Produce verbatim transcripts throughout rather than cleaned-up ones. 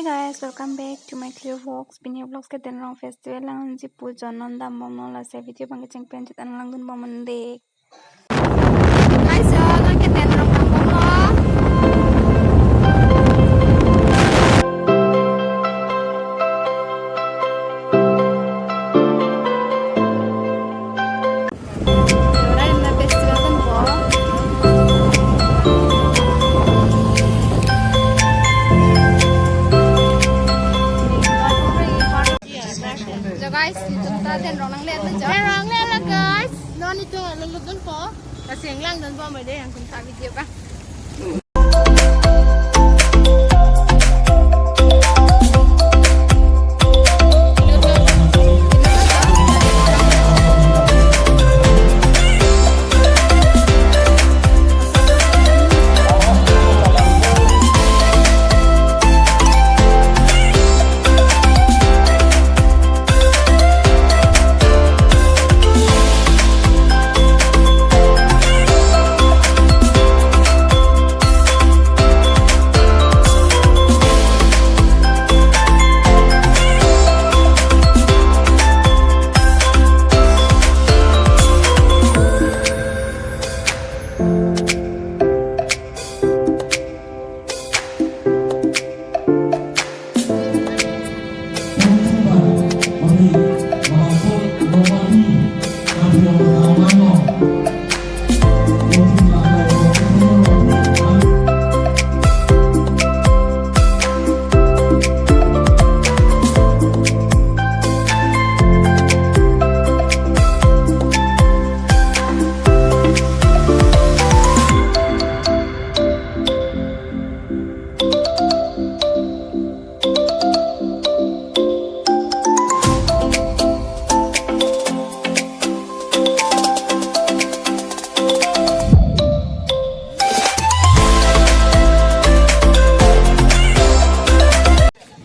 Guys, welcome back to my clear vlogs. Pini vlogs ke Denrong Festival lang unji pu, jo non dambomlo, lasi video abang kecheng pen chit an langdunbom un dei. Guys, jo non ke Denrong dambomlo. Ora in the festival dunpo. Jo guys, itum ta Denrong nangle lo jo. Denrong nangle lo guys. Non itum lo lo dunpo. Lasi an langdunbom un dei, nangtum ta video abang.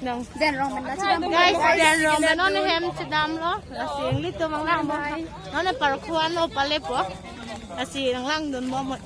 Nang. Denrong pen ta chedam. Guys, Denrong pen non hem chedamlo. Lasi nanglitum an lang. Bye. Non parkhuan lo palepo. Lasi an langdunbom un.